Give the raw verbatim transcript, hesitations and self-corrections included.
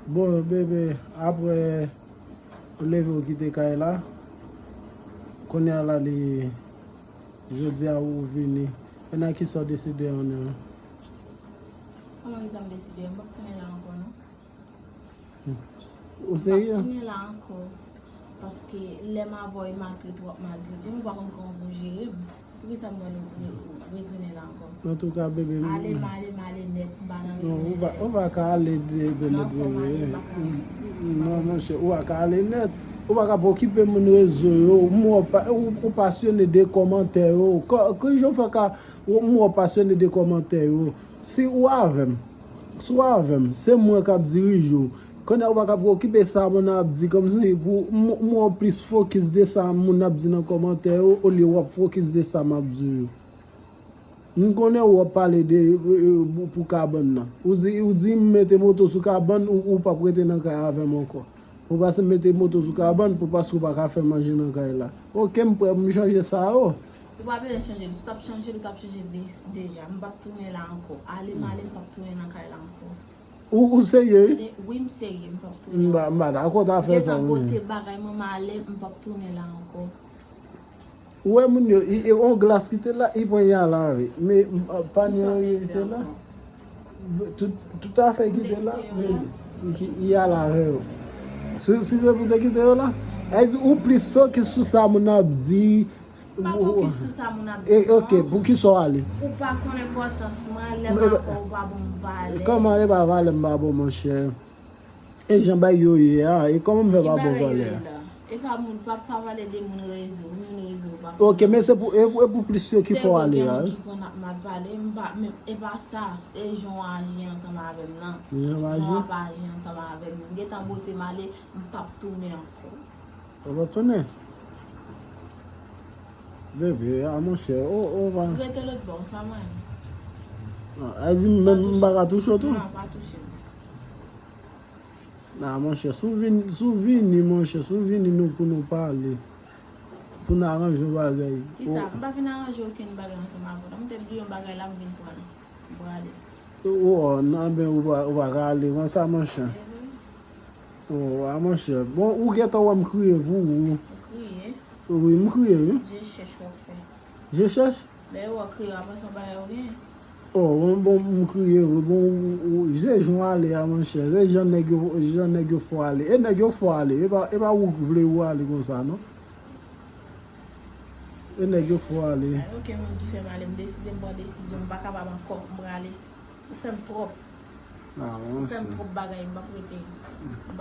Bon, bebe, apre ou leve ou kite kay la, kounye a la li, jodi a ou vini. Kounye a kisa w deside an an? Kòman kisa m deside? M p ap tounen la ankò, non. Ou serye? M p ap tounen la ankò. Paske lè m avè w, e maltrete w ap maltrete m, ou pa konn kòman pou w jere m. Poukisa m pral re-, re-, retounen la ankò? Antouka, bebe, m... Ale, m ale, m ale nèt, m pa nan retounen la. Non, ou pa, ou pa ka ale de, de nèt, bebe. Non, fò m ale, m pa ka. Non, monchè, ou pa ka ale nèt. Ou pa ka okipe moun rezo yo. M wè w pa, ou, ou pasyone de kòmantè yo. Kò-, kijan w fè ka, ou, m wè w pasyone de kòmantè yo. Si ou avè m, si w avè m, se mwen k ap dirije w. Kounye a ou pa ka okipe sa moun ap di, kòmsi pou m, m wè w plis fokis de sa moun ap di nan kòmantè yo, olye w ap fokis de sa m ap di yo. M konnen w ap pale de, e, e, pou kabann nan. Ou di, ou di m mete moto sou kabann, ou, ou p ap rete nan kay avè m ankò. Pou paske m mete moto sou kabann, pou paske ou pa ka fè manje nan kay la. Oke, m prè pou m chanje sa yo. Ou pa bezwen chanje l. Si w t ap chanje l, ou t ap chanje de-, deja. M p ap tounen la ankò. Ale, m ale, m p ap tounen nan kay la ankò. Ou, ou serye? Tande, wi, m serye, m p ap tounen ankò. M pa, m pa dakò t a fè sa, wi. Ou gentan pote bagay mwen, m ale, m p ap tounen la ankò. Ou wè moun yo, i, i, on glas ki te la, i pran y ale avè. Men, m, pa ni anyen ki te la. Tout, tout afè ki te la, men, i, i ale avè yo. Si, si se pou te kite yo la, e di ou plis fokis sou sa moun ap di. M pa fokis sou sa moun ap di, non. E, oke, pou kisa w ale? Ou pa konn enpòtans mwen, lè m avè w, ou pa ban m valè. Kòman e pa valè m pa ba w, monchè? E jan bagay yo ye a, e kòman m fè pa ba w valè a? Ki bagay yo ye la? E pa moun, pa, pa pale de moun rezo, moun rezo pa konn. Oke, men se pou, e pou, e pou plis yo ki fè w ale a, wi. Se vre gen moun ki konn ap mal pale, m pa, men e pa sa, e jan w aji ansanm avè m nan. Jan w aji? Jan w ap aji ansanm avè m. M gentan pote m ale, m p ap tounen ankò. Ou p ap tounen? Bebe, a monchè, ou, ou pa. M rete lòt bò, pa mwen. A, a di m menm m pa ka touche w tou? Non, pa touche m. Nan, monchè, si w vin, si w vini, monchè, si w vini nou pou nou pale, pou n aranje yon bagay. Kisa? M pa vin aranje okenn bagay ansanm avè w, non. M te di yon bagay la, m vin pran l. M prale. O, nan, men ou pa, ou pa ka ale konsa, monchè. O, a, monchè. Bon, ou gentan wè m kriye pou ou. Ou kriye? Wi, m kriye, wi. Je chèch w ap fè. Je chèch? Lè yo wè w kriye, w ap panse yon bagay ou genyen. O, bon, bon, m kriye, wi. Bon, ou, ou, je jan w ale a, monchè. Se jan nèg yo, jan nèg yo fè w ale. E nèg yo fè w ale. E pa, e pa ou k vle ou ale konsa, non. E nèg yo k fè w ale. Ay, okenn moun ki fè m ale, m deside m pran desizyon, m pa kapab ankò, m prale. Ou fè m twòp. Ou fè m twòp bagay, m p ap rete.